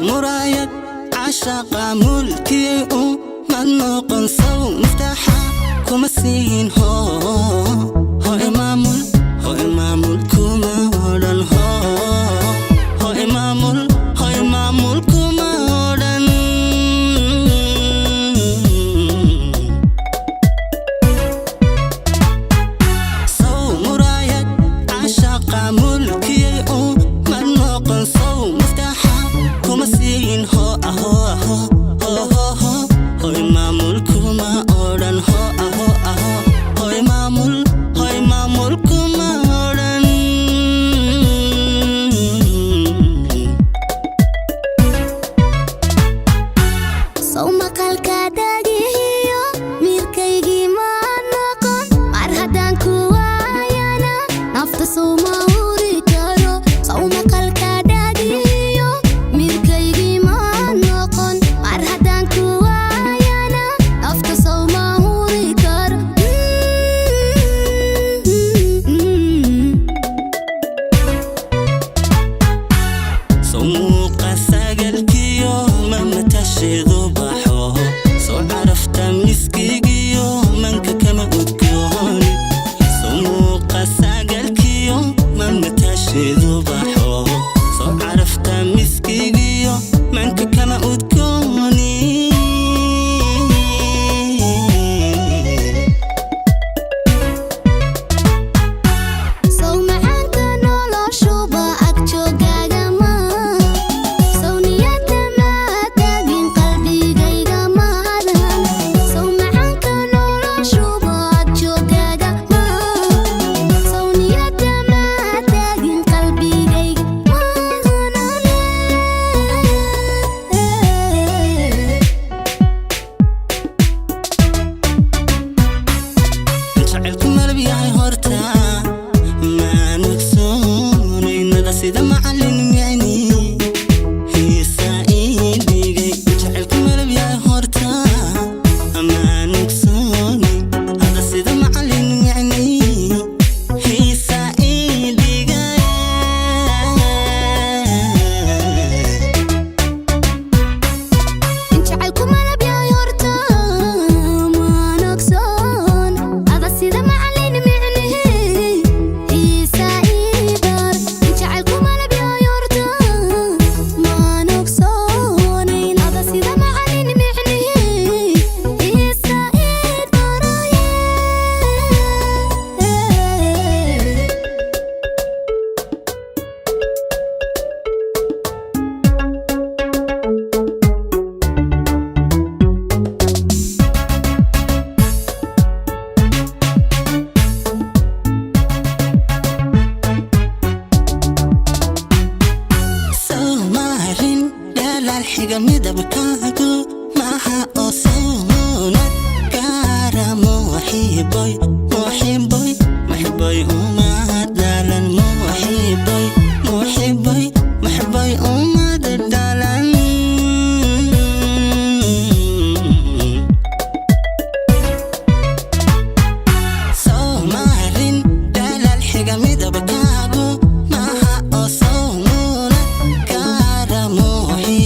Muraayad cashaqa mulkiyey u mad noqon, sow muftaaxa kuma siin? Hoo, ho imaamul, ho imaamul kuma odhan. Ho, ho imaamul, ho imaamul kuma odhan. Sow muraayad cashaqa mulkiyey u mad noqon, sow muftaaxa kuma siin? Ho aho aho, ho ho ho, ho imaamul kuma odhan. Ho aho aho, ho imaamul, ho imaamul kuma odhan. Sow maqalka dhagihiyo miirkaygii ma noqon? Mar haddaan ku waayana nafta sow ma huri karo? Sow maqalka dhagihiyo miirkaygii ma noqon? Mar haddaan ku waayana nafta sow ma huri karo? Sow muuqa sagalkiyo ma matasheedu baxo? Soo carafta miskigiyo manka kama udgooni? Sow muuqa sagalkiyo ma matasheedu baxo? Soo carafta miskigiyo manka kama udgooni? Sow macaanka noloshuba ag joogaaga ma? Sow niyada maadagin qalbigayga maadan? Sow macaanka noloshuba ag joogaaga ma? Sow niyada maadagin qalbigayga maadanane? Jacaylku malab yahay horta maan ogsoonaynada, sida macallin micni hiisa ii dhigay. Jacaylku malab yahay horta maan ogsoonay hada, sida macallin micni hiisa ii dhigay. Jacaylku malab yahay horta maan ogsoon ada, sida macallin micnihi xiisa ii bar. Jacaylku malab yahay horta maan ogsoonayn ada, sida macallin micnihi xiisa ii baraye. Soomarin dhalaal xiga midabkaagu maaha oo sawunad gaara. Muxiboy, muxiboy, muxiboy uma dhalan. Muxiboy, muxiboy, muxiboy umad dhalan. Soomarin dhalaal xiga midabkaagu maaha oo sawmunad gaara. Muxiboy.